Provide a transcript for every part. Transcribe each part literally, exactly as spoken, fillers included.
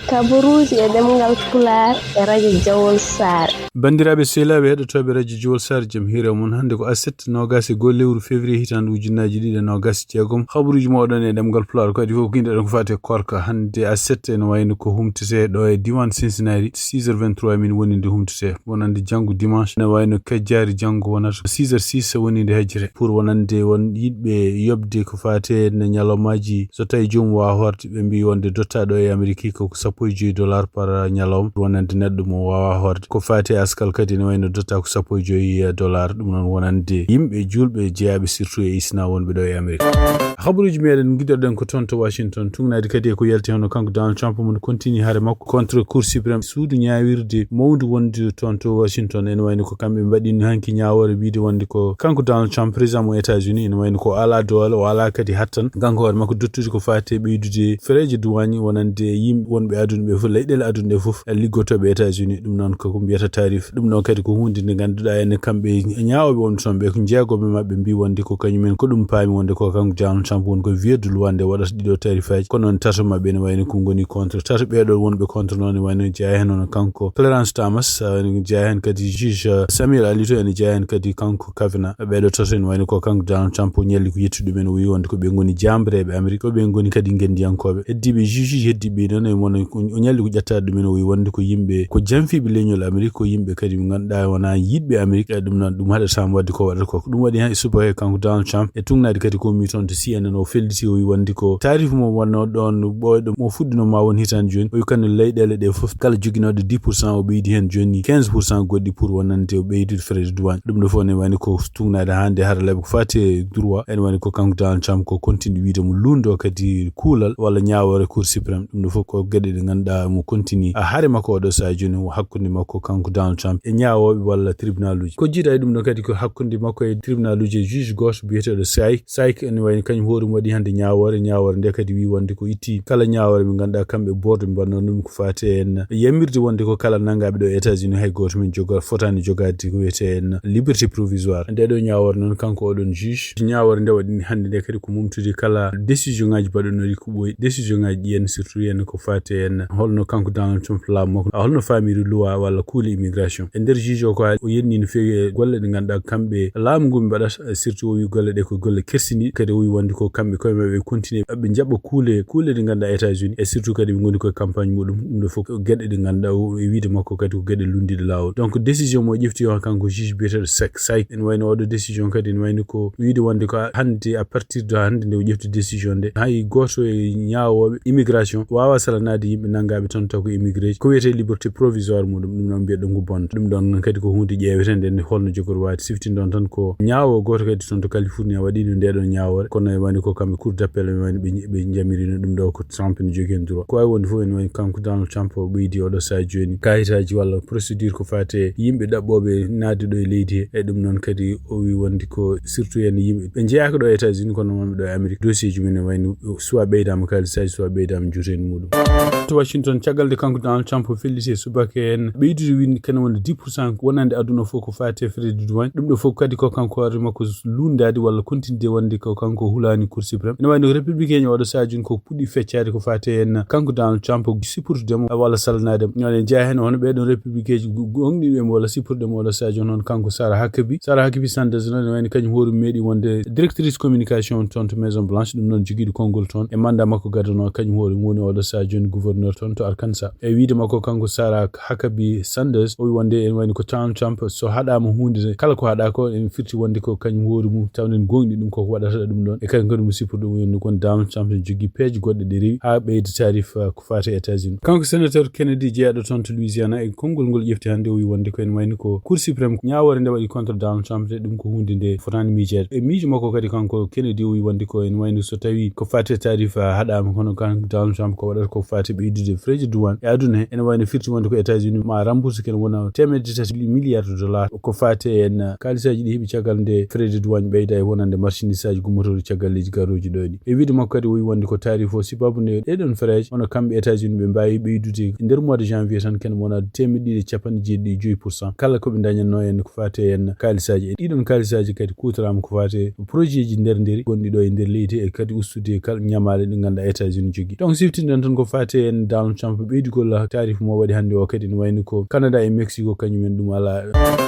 Kabaruuji e ɗemngal Pulaar e radio Jawol Saare. Banndiraaɓe sehlaaɓe heɗotooɓe radio Jawol Saare, jam hiire mon. Hannde ko aset noogaas e goo lewru février hitaande ujunnaaji ɗiɗi e noogaas e jeegom. Habaruuji mooɗon e ɗemngal Pulaar ko adii fof ko innde ɗon ko faati e koorka. Hannde aset ene wayno ko humtete ɗo e diiwaan Cincinnati, six heures vingt-trois min woni nde humtete. Wonande janngo dimanche ene wayno kajjaari janngo wonata six heures six woni nde hejjete. Pour wonande won yiɗɓe yoɓde ko faati e ñalawmaaji so tawi joomum waawaa hoorde, ɓe mbii wonde dottaaɗo e Ameriki ko sappo e joyi dollar par ñalawma wonande neɗɗo mo waawaa hoorde. Ko faati e askal kadi ene wayno dotta ko sappo e joyi dollar. Ɗum noon wonande yimɓe juulɓe jeyaaɓe surtout e isna wonɓe ɗo e Ameriki. Habaruuji meɗen giɗoɗen ko toon to Washington, tugnaade kadi e ko yalti hono kanko Donald Trump mo continue hare makko contre Cour suprême, suudu ñaawirde mawndu wondu toon to Washington. Ene wayno ko kamɓe mbaɗino hanki ñaawoore wiide wonde ko kanko Donald Trump, président mo États-Unis, ene wayno ko alaa doole, o alaa kadi hattan kanko hoore makko dottude ko faati e ɓeydude fereeje duwaañ wonande yimɓe wonɓe aduna ɓe fof, leyɗeele aduna ɗe fof, liggotooɓe États-Unis. Ɗum noon ko ko mbiyata tarif. Ɗum ɗon kadi ko huunde nde ngannduɗaa ene kamɓe ñaawooɓe wonɓe toon ɓe ko jeegooɓe maɓɓe mbii wonde ko kañumen ko ɗum paami wonde ko kanko Donald Trump woni ko vieux de loi nde waɗata ɗiɗo tarifaaji. Kono noon tato maɓɓe ene wayno ko ngoni contre. Tato ɓeeɗo wonɓe contre noon ene wayno jeyaa heen hono kanko Clarence Thomas, ene jeyaa heen kadi juge Samuel Alito, ene jeyaa heen kadi kanko Kavanaugh. Ɓeeɗo tato ene wayno ko kanko Donald Trump o ñalli ko yettude ɗumen, o wii wonde ko ɓe ngoni jaambareeɓe Amerik, ko ɓe ngoni kadi ngenndiyankooɓe. Heddiiɓe juge heddiiɓe noon e mon o ñalli ko ƴettaade ɗumen, o wii wonde ko yimɓe ko janfiiɓe leñol Amerik, ko yimɓe kadi ɓe ngannduɗaa wonaa yiɗɓe Amerik. E ɗum noon ɗum haɗataama waɗde ko waɗata ko. Ɗum waɗi heen e subaka e kanko Donald Trump e tugnaade kadi ko mi toon to C N N, o felliti, o wii wonde ko tarif mo wonnoo ɗoon ɓooyɗo mo fuɗɗinoo ma won hitaande jooni, o wii kadi leyɗeele ɗe fof kala joginooɗo dix pour cent o ɓeydi heen jooni quinze pour cent goɗɗi pour wonande o ɓeydude frais de douane. Ɗum ɗo fof ne wayno ko tugnaade hannde hara laabi ko faati e droit, ene wayno ko kanko Donald Trump ko continue wiide mo luundo kadi kuulal walla ñaawoore Cour suprême. Ɗum ɗo fof ko geɗe ɗe ngannduɗaa mo continue a hare makko oɗo sahaa jooni o hakkunde makko kanko Donald Trump e ñaawooɓe walla tribunal uji. Ko jiiɗa e ɗum ɗo kadi ko hakkunde makko e tribunal uji e juge gooto biyeteeɗo Saik. Saik ene wayno kañum hoore mum waɗi hannde ñaawoore. Ñaawoore nde kadi wii wonde ko itti kala ñaawoore ɓe ngannduɗaa kamɓe board ɓe mbaɗnoo ɗum ko faati en yamirde wonde ko kala nanngaaɓe ɗo États-Unis hay gooto men joga fotaani jogaade ko wiyetee en liberté provisoire. Nde ɗo ñaawoore noon kanko oɗon juge, ñaawoore nde waɗi hannde nde kadi ko mumtude kala décision ngaji baɗanooɗi ko ɓooyi. Décision ngaji ɗi en surtout en ko faati en holno kanko Donald Trump laamu makko holno faamiri loi walla kuule immigration. E nder juge o ko o yenni no feewi e golle ɗe ngannduɗaa kamɓe laamu ngu ɓe mbaɗata, surtout o wii golle ɗe ko golle kersiniiɗe. Kadi o wii wonde ko kamɓe koye maɓɓe ɓe continue ɓe njaɓa kuule, kuule ɗe ngannduɗaa États-Unis, e surtout kadi ɓe ngoni koye campagne muɗum. Ɗum ɗo fof ko geɗe ɗe ngannduɗaa o e wiide makko kadi ko geɗe lunndiiɗe laawol. Donc décision mo ƴefti o kanko juge biyeteeɗo Saik, Saik, ene wayno oɗo décision kadi ene wayno ko wiide wonde ko hannde à partir de hannde nde o ƴefti décision nde hay gooto e ñaawooɓe immigration waawaa salanaade yimɓe nanngaaɓe toon taw ko immigré ji. Ko wiyetee liberté provisoire muɗum, ɗum noon mbiyeɗo ngu bonta. Ɗum ɗon noon kadi ko huunde ƴeeweteende nde holno jogori waade. Siftinɗon tan ko ñaawoowo gooto kadi toon to Californie waɗiino ndeɗon ñaawoore, kono ene wayno ko kamɓe Cour d'appel ene wayno ɓe ɓe njamiriino ɗum ɗo ko Trump ene jogii heen droit. Ko waawi wonde fof ene wayno kanko Donald Trump o ɓeydi oɗo sahaa jooni kaayitaaji walla procédure ko faati e yimɓe ɗaɓɓooɓe naatde ɗo e leydi he. E ɗum noon kadi o wii wonde ko surtout heen yimɓe ɓe njeyaaka ɗo e États-Unis kono wonɓe ɗo e Amérique, dossier ji mum ene wayno soit ɓeydaama kaalisaaji soit ɓeydaama njuuteeni muɗum. To Washington, caggal nde kanko Donald Trump o felliti e subaka heen ɓeydude winde kene wonde dix pour cent wonande aduna o fof ko faati e frais de douane. Ɗum ɗo fof kadi ko kanko hoore makko lunndaade walla continue de wonde ko kanko hulaani Cour suprême. Ene wayno républicain oɗo sahaa jooni ko puɗɗi feccaade ko faati heen kanko Donald Trump sippirtude mo walla salanaade mo. Ene jeyaa heen hono ɓeeɗon républicain ji gonɗiiɓe mo walla sippirɗe mo oɗo sahaa jooni hono kanko Sarah Huckabee. Sarah Huckabee Sanders noon ene wayno kañum hoore mum meeɗi wonde directrice communication toon to Maison Blanche, ɗum noon jogiiɗo konngol toon e mandat makko gadano kañum hoore mum woni oɗo sahaa jooni gouverneur toon to Arkansas. E wiide makko kanko Sarah Huckabee Sanders o wi wonde ene wayno ko Donald Trump so haɗaama huunde kala ko haɗaa ko ene firti wonde ko kañum hoore mum tawde ene gonɗi ɗum koko waɗata ɗum ɗon e kañum kadi mo sippirɗo woni kon Donald Trump ne jogii peeje goɗɗe ɗe rewi haa ɓeyda tarif ko faati e États-Unis. Kanko sénateur Kennedy jeyaɗo toon to Louisiana e konngol ngol ƴefti hannde o wi wonde ko ene wayno ko Cour suprême ñaawoore nde waɗi contre Donald Trump te ɗum ko huunde nde fotaani miijeede. E miijo makko kadi kanko Kennedy o wi wonde ko ene wayno so tawi ko faati e tarif haɗaama kono kanko Donald Trump ko waɗata ko faati ɓeydude frais de douane e aduna he. Ene wayno firti wonde ko États-Unis ma rembourse kene wona teemedde tati milliard de dollars ko faati en kaalisaaji ɗi heɓi caggal nde frais de douane ɓeyda e wonande marchandise aji gummotooɗi caggal leydi garooji ɗo ɗi. E wiide makko kadi o wi wonde ko tarif o sibabu nde ɗeɗon frais ji hono kamɓe États-Unis ɓe mbaawi ɓeydude e nder mois de janvier tan kene wona teemedde ɗiɗi e capanɗe jeeɗiɗi e joyi pour cent kala ko ɓe ndañatno en ko faati en kaalisaaji. E ɗiɗon kaalisaaji kadi kuutoraama ko faati e projet ji nder nderi gonɗi ɗo e nder leydi e kadi ustude kala ñamaale ɗe ngannduɗaa États-Unis jogii. Donc siftinɗen tan ko faati en Donald Trump ɓeydugol taarif mo waɗi hannde o kadi, ene wayni ko Canada e Mexico, kañum en ɗum alaa.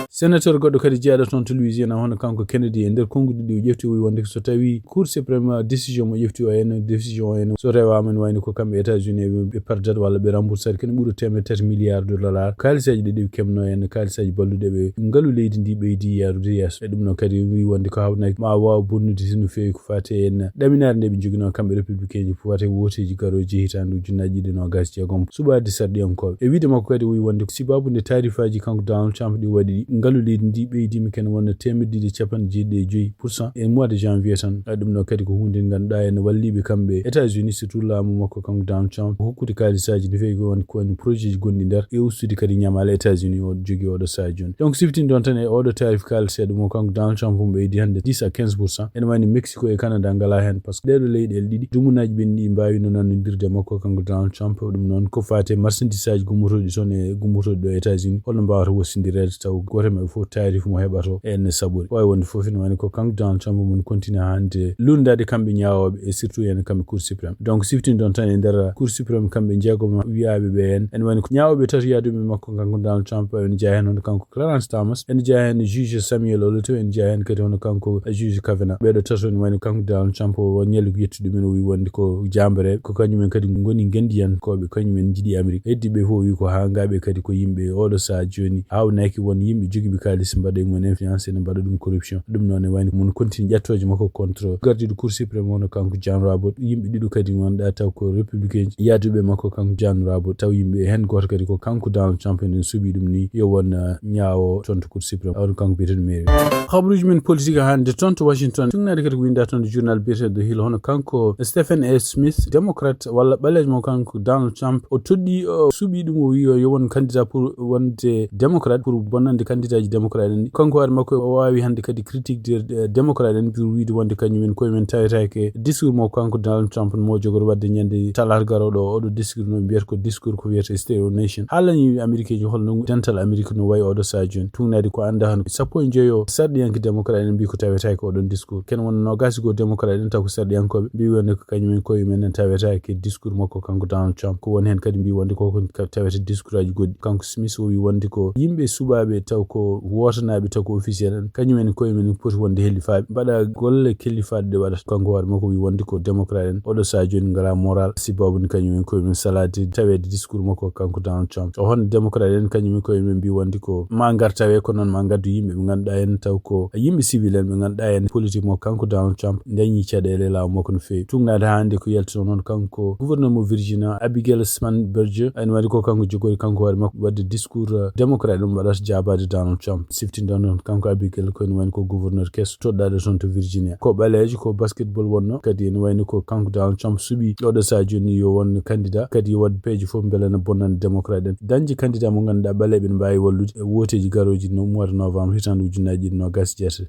Senateur goɗɗo kadi jeyaɗo toon to Louisiana, hono kanko Kennedy, e nder konnguɗi ɗi o ƴefti, o wi wonde so tawi Cour suprême décision mo ƴefti o en, décision o en so rewaama, ene wayni ko kamɓe États-Unis ɓe, ɓe perdat walla ɓe remboursat kene ɓuri teemedde tati milliards de dollars kaalisaaji ɗi ɓe keɓno en, kaalisaaji balluɗi ɓe ngalu leydi ndi ɓeydi yaarude yeeso. E ɗum noon kadi wi wonde ko haawnaaki ma waaw bonnude no feewi ko faati en ɗaminaare nde ɓe njoginoo kamɓe républicain ji, ko faati wooteeji garooji hitaande ujunnaaji ɗiɗi e noogaas e jeegom suɓaade sarɗiyankooɓe. E wiyde makko kadi o wi wonde ko sibaabu nde taarifaaji kanko Donald Trump ɗi waɗi ɗi, ngalu leydi ndi ɓeydiima kene wona teemedde ɗiɗi e capanɗe jeeɗiɗi e joyi pour cent e mois de janvier tan. A ɗum ɗo kadi ko huunde nde ngannduɗaa ene walliiɓe kamɓe États-Unis, surtout laamu makko kanko Donald Trump, ko hokkude kaalisaaji no feewi ko woni, ko woni projet ji gonɗi nder e ustude kadi ñamaale États-Unis o jogii oɗo sahaa jooni. Donc, siftinde ɗon tan e oɗo taarif kaaliseeɗo mo kanko Donald Trump mo ɓeydi hannde dix à quinze pour cent. Ene wayni Mexico e Canada ngalaa heen, par ce que ɗeeɗo leyɗeele ɗiɗi, dumunaaji ɓenni ɗi mbaawi no nanondirde makko kanko Donald Trump. Ɗum noon ko faati e marchandisaaji gummotooɗi toon e gummotooɗi ɗo États-Unis, holno mbaawata wossindireede taw gooto e maɓɓe fof taarif mo heɓato en saɓori. Waawi wonde fof ene wayni ko kanko Donald Trump mon continue hannde lunndaade kamɓe ñaawooɓe e surtout en kamɓe Cour suprême. Donc, siftinde ɗon tan e nder Cour suprême kamɓe jeegom wiyaaɓe ɓe en, ene wayni ko ñaawooɓe tato yaaduɓe makko kanko Donald Trump, ene jeyaa heen hono kanko Clarence Thomas, ene jeyaa heen juge Samuel Alito, ene jeyaa heen kadi hono kanko juge Kavanaugh. Ɓeeɗo tato ene wayni kanko Donald Trump o ñalli ko yetti ɗumen, o wi wonde ko jaambareeɓe, ko kañumen kadi ngoni ngenndiyankooɓe, kañumen njiɗi Amérique. Heddiiɓe fof wi ko haangaaɓe kadi ko yimɓe oɗo sahaa jooni, haawnaaki won yimɓe jogiiɓe kaalis mbaɗa e mum influence ene mbaɗa ɗum corruption. Ɗum noon ene wayni ko mon continue ƴettooje makko contre gardiiɗo Cour suprême hono kanko John Roberts. Yimɓe ɗiɗo kadi ngannduɗaa taw ko républicain yaaduɓe makko kanko John Roberts. Taw yimɓe heen gooto kadi ko kanko Donald Trump enen suɓii ɗum ni yo won, uh, ñaawo toon to Cour suprême. Hono kanko biyeteeɗo Mary. Habaruuji men politique hannde toon to Washington. Tuugnaade kadi ko winndaa toon e journal biyeteeɗo The Hill, hono kanko Stephen A Smith, démocrate walla ɓaleejo mo kanko Donald Trump, o toɗɗii, o suɓii ɗum, o wi yo, yo won candidat pour wonde démocrate, pour bonnande candidat ji démocrate en ɗi. Kanko hoore makko o waawi hannde kadi critique de, de démocrate en pour wiyde wonde kañum en koye men tawetaake discours mo kanko Donald Trump mo jogori waɗde ñande talaata garooɗo o. Oɗo discours no mbiyata ko discours ko wiyata State of Nation. Haalani Amérique ji holno dental Amérique no wayi oɗo sahaa jooni. Tuugnaade ko annda hano sappo e joyo sarɗiyanke démocrate en mbi ko tawetaake oɗon discours. Ken won noogaas e goo démocrate en taw ko sarɗiyankooɓe mbi wonde ko kañum en koye men en tawetaake discours makko kanko Donald Trump. Ko woni heen kadi mbi wonde ko ko tawete discours aji goɗɗi. Kanko Smith o wi wonde ko yimɓe suɓaaɓe taw ko wootanaaɓe taw ko officiel en, kañum en koye men poti wonde hellifaaɓe, mbaɗa golle kellifaaɗe ɗe waɗata. Kanko hoore makko wi wonde ko démocrate en oɗo sahaa jooni ngala moral, sibabu ni kañum en koye men salaade taweede discours makko kanko Donald Trump. O hono démocrate en kañum en koye men mbi wonde ko ma ngar tawe, ko noon ma ngaddu yimɓe ɓe ngannduɗaa en taw ko yimɓe civil en ɓe ngannduɗaa en politique makko kanko Donald Trump dañi caɗeele laamu makko no feewi. Tuugnaade haa hannde ko yaltino noon kanko gouverneur mo Virginia, Abigail Spanberger, ene wayni ko kanko jogori kanko hoore makko waɗde discours, uh, démocrate ɗum waɗata jaabaade Donald Trump. Siftinde noon kanko Abigail ko ene wayni ko gouverneur keso toɗɗaaɗo toon to Virginia. Ko ɓaleejo, ko basketball wonno, kadi ene wayni ko kanko Donald Trump suɓi oɗo sahaa jooni yo won candidat, kadi yo waɗ peeje fof mbele no bonnande démocrate en. Dañde candidat mo ngannduɗaa ɓaleeɓe ne mbaawi wallude e wooteeji garooji no mois de novembre hitaande ujunnaaji ɗiɗi noogaas e jeetati.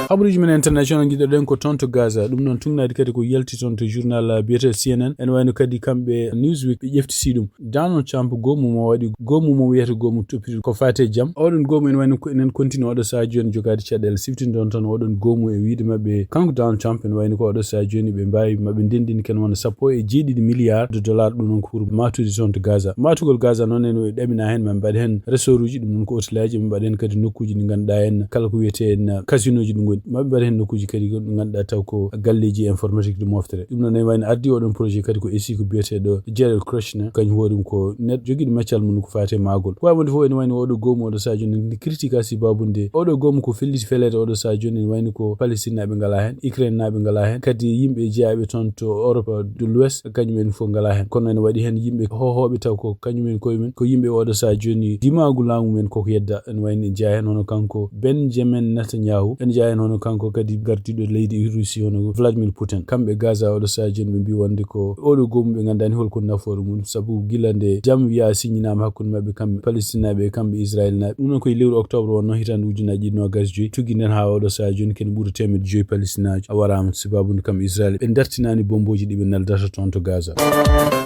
Habaruuji men international ngiɗoɗen ko toon to Gaza. Ɗum noon tuugnaade kadi ko yalti toon to journal, uh, biyetee C N N. Ene wayno kadi kamɓe Newsweek ɓe ƴefti ɗum. Donald Trump goomu mo waɗi, goomu mo wiyata goomu toppitiri ko faati e jam. Oɗon goomu ene wayno ko enen continue oɗo sahaa jooni jogaade caɗeele. Siftinde ɗon tan oɗon goomu e wiyde maɓɓe kanko Donald Trump ene wayno ko oɗo sahaa jooni ɓe mbaawi maɓɓe ndenndini ken wona sappo e jeeɗiɗi milliards de dollars, ɗum noon ko pour maatude toon to Gaza. Maatugol Gaza noon ene ɗamina heen, maɓe mbaɗa heen resort uji, ɗum noon ko hôtel aji, maɓe mbaɗa heen kadi nokkuuji ɗi ngannduɗaa en kala ko wiyetee en casino ji ɗum ngoni. Maɓe mbaɗa heen nokkuuji kadi ko ɗi ngannduɗaa taw ko galleeji informatique ɗi moftere. Ɗum noon ene wayno ardii oɗon projet kadi ko esi ko biyeteeɗo Jared Kushner, kañum hoore mum ko neɗɗo jogiiɗo maccal mum ko faati e maagol. Ko waawi wonde fof ene wayno oɗo goomu oɗo sahaa jooni ne critique a sibabu nde oɗo goomu ko felliti feleede oɗo sahaa jooni ene wayno ko Palestine naaɓe ngalaa heen, Ukraine naaɓe ngalaa heen, kadi yimɓe jeyaaɓe toon to Europe de l'Ouest kañum en fof ngalaa heen. Kono ene waɗi heen yimɓe hohooɓe taw ko kañum en koye mum ko yimɓe oɗo sahaa jooni dimaagu laamu men koko yedda. Ene wayno jeyaa heen hono kanko Benjamin Netanyahu, ene jeyaa heen hono kanko kadi gardiiɗo leydi Russie hono Vladimir Putin. Kamɓe Gaza oɗo sahaa jooni ɓe mbi wonde ko oɗo goomu ɓe nganndaani holko nafoore mum, sabu gila nde jam wiyaa siñinaama hakkunde maɓɓe kamɓe Palestinaaɓe e kamɓe Israelnaaɓe. Ɗum noon ko e lewru octobre wonno hitaande ujunnaaji ɗiɗi noogaas e joyi. Tuggi nden haa oɗo sahaa jooni kene ɓuri teemedde joyi Palestinaajo a waraama sibabu nde kamɓe Israel ɓe dartinaani bombooji ɗi ɓe neldata toon to Gaza.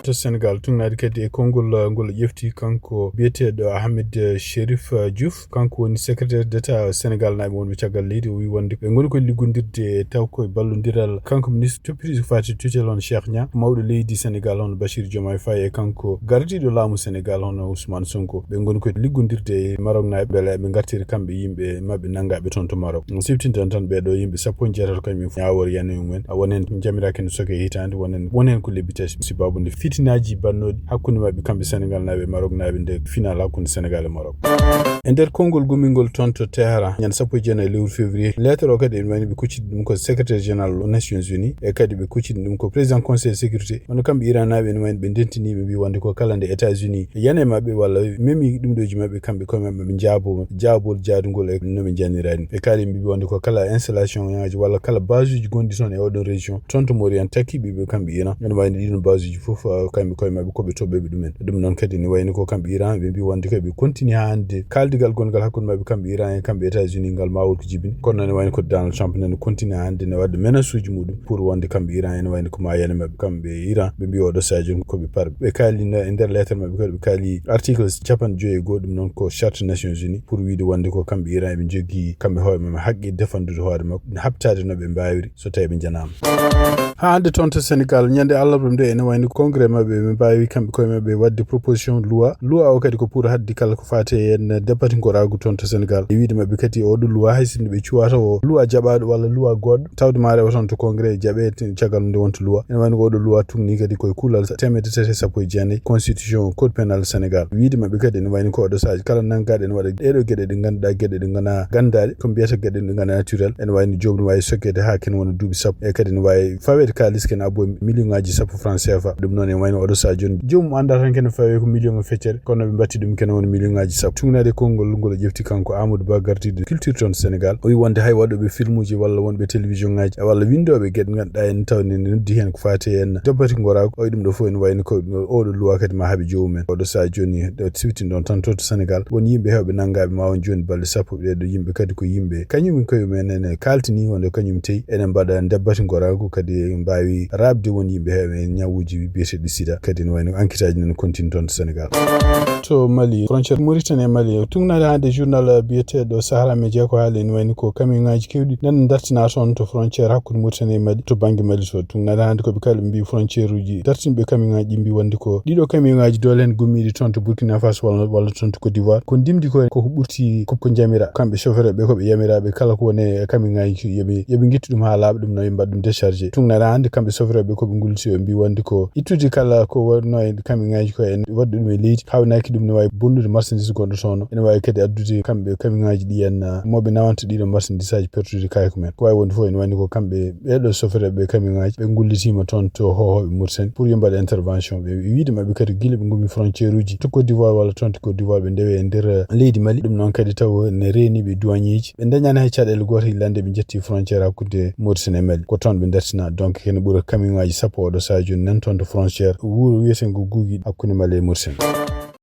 To Sénégal, tugnaade kadi e konngol, uh, ngol ƴefti kanko biyeteeɗo Ahmed, uh, Chérif, uh, Diouf. Kanko woni secrétaire d'État Sénégal naaɓe wonɓe caggal leydi. O wi wonde ɓe ngoni ko liggondirde taw koye ballondiral kanko ministre toppitiiɗo ko faati tutelle hono Cheikh Niang, mawɗo leydi Sénégal hono Bassirou Diomaye Faye e kanko gardiiɗo laamu Sénégal hono Ousmane Sonko. Ɓe ngoni ko liggondirde e Maroc naaɓe, mbele ɓe ngartiri kamɓe yimɓe maɓɓe nanngaaɓe toon to Maroc. Siftintan tan ɓee ɗo yimɓe sappo e jeetato kañum en fof ñaawoore yani mumen. A wonen jamiraaki no soke hitaande, wonen, wonen ko lebbi tati. Sibabu nde fitinaaji bannooɗi hakkunde maɓɓe kamɓe Sénégal naaɓe e Maroc naaɓe nde final hakkunde Sénégal e Maroc. E nder konngol gummingol toon to Téhéran, ñande sappo e jeenayi lewru février, lettre o kadi ene wayno ɓe kucciti ɗum ko secrétaire général aux Nations Unies, e kadi ɓe kucciti ɗum ko président conseil sécurité. Kono kamɓe Iran naaɓe ene wayno ɓe ndentini, ɓe mbi wonde ko kala nde États-Unis yani e maɓɓe walla memi ɗum ɗoji maɓɓe, kamɓe koye maɓɓe ɓe jaabo, jaabol jaadugol e no ɓe janirani. Ɓe kaali ɓe mbi wonde ko kala installation ngaji walla kala base uji gonɗi toon e oɗon région, toon to Moriyan takki ɓiɓɓe kamɓe Iran. Ene wayno ɗiɗon base uji fof, uh, kamɓe koye maɓɓe ko ɓe toɓɓeɓe ɗumen. Ɗum noon kadi ne wayno ko kamɓe Iran, ɓe mbi wonde ko ɓe continue haa hannde. Kaaldigal gongal hakkunde maɓɓe kamɓe Iran e kamɓe États-Unis ngal ma won ko jibini. Kono noon ne wayno ko Donald Trump nana continue haa hannde ne waɗa menace uji muɗum pour wonde kamɓe Iran ene wayno ko ma yani maɓɓe kamɓe Iran. Ɓe mbi oɗo sadio ko ɓe par. Ɓe kaali no e nder lettre maɓɓe kadi ɓe kaali article capanɗe joyi e goho, ɗum noon ko charte Nations Unies, pour wiide wonde ko kamɓe Iran eɓe jogii kamɓe hoore maɓɓe haqqe defandude hoore maɓɓe, habtaade no ɓe mbaawiri so tawi ɓe janaama. Haa hannde toon to Sénégal, ñande alarba nde ene wayno congrès maɓɓe ɓe mbaawi kamɓe koye maɓɓe waɗde proposition loi. Loi o kadi ko pour haddi kala ko faati e en dabatingoraagu toon to Sénégal. E wiide maɓɓe kadi oɗo loi hay sinno ɓe cuwata o loi jaɓaaɗo walla loi goɗɗo, tawde ma rewa toon to congrès jaɓe te-, caggal nde wonta loi. Ene wayno ko oɗo loi tugni kadi koye kuulal sa-, teemedde tati e sappo e jeenayi constitution code pénal Sénégal. Wiide maɓɓe kadi ene wayno ko oɗo sadio kala nanngaaɗo ene waɗa ɗeɗo geɗe ɗe ngannduɗaa geɗe ɗe ngona ganndaaɗe, ko mbiyata geɗe ɗe ngona naturel. Ene wayno joomum wawi sokkede haa ken wona duuɓi sappo. E kadi ne wawi faweede kaalis ken abbo million ngaji sappo franc C F A. Ɗum noon e wayno oɗo sadio joomum annda tan ken fawe ko million e feccere, kono ɓe mbatti ɗum ken wona million ngaji sappo. Tugnaade konngol ngol o ƴefti kanko Amadou Ba, gardiiɗo culture toon Sénégal. O wi wonde hay waɗooɓe filmuji walla wonɓe télévision ngaji walla winndooɓe geɗe ngannduɗaa en tawde ne noddi heen ko faati heen dabatingoraagu. O wi ɗum ɗo fof ene wayno ko oɗo loi kadi ma haɓe joomum en. Oɗo sadio ni ɗo siwtin ɗon tan to, to Sénégal. Won yimɓe heewɓe nanngaaɓe ma won jooni balɗe sappo. Ɓee ɗo yimɓe kadi ko yimɓe kañum en koye mumen ene kaaltini wonde kañum tawi ene mbaɗa dabatingoraagu kadi mbaawi raɓde won yimɓe heewɓe e ñawuuji biyeteeɗi sida. Kadi ne wayno enquête aji nana continue toon to Sénégal. To Mali, frontière Mauritanie e Mali, tugnaade hannde journal biyeteeɗo Sahara Média ko haali ene wayno ko camion ngaji kewɗi nana dartina toon to frontière hakkunde Mauritanie e Mali to bannge Mali to. Tugnaade hannde ko ɓe kaali ɓe mbi frontière uji dartinɓe camion ngaji ɗi mbi wonde ko ɗiɗo camion ngaji doole heen gummiiɗi toon to Burkina Faso walla, walla toon to Côte d'Ivoire. Ko ndimdi ko, ko ɓurti ko, ko jamira. Kamɓe chauffeur ɓe ko ɓe yamiraaɓe kala ko woni e camion ngaji yoɓe, yoɓe ngettu ɗum haa laaɓa, ɗum no ɓe mbaɗa ɗum déchargé. Tugnaade hannde kamɓe chauffeur ɓe ko ɓe ngulliti ɓe mbi wonde ko ittude kala ko wonno e camion ngaji ko en waɗde ɗum e leydi, hawnaaki ɗum ne wawi bonnude marchandise gonɗo toon. Ene wawi kadi addude kamɓe camion ngaji ɗi en, uh, moɓe nawanta ɗiɗo marchandise aji pertude kaye ko men. Ko wawi wonde fof ene wayno ko kamɓe ɓeɗo chauffeur ɓe camion ngaji ɓe ngullitima toon to hohoɓe Mauritanie pour yo mbaɗa intervention. Ɓe wiide maɓɓe kadi gila ɓe gumi frontière uji to Côte d'Ivoire walla toon to Côte d'Ivoire ɓe ndewe e nder, uh, leydi Mali. Ɗum noon kadi taw ne reeni ɓe douanier ji. Ɓe dañani hay caɗeele gooto hillande ɓe jetti frontière hakkunde Mauritanie e Mali. Ko toon ɓe dartina. Donc kene ɓura camion ngaji sappo oɗo sadio nan toon to frontière wuro wiyeten ko Guugi hakkunde Mali e Mauritanie.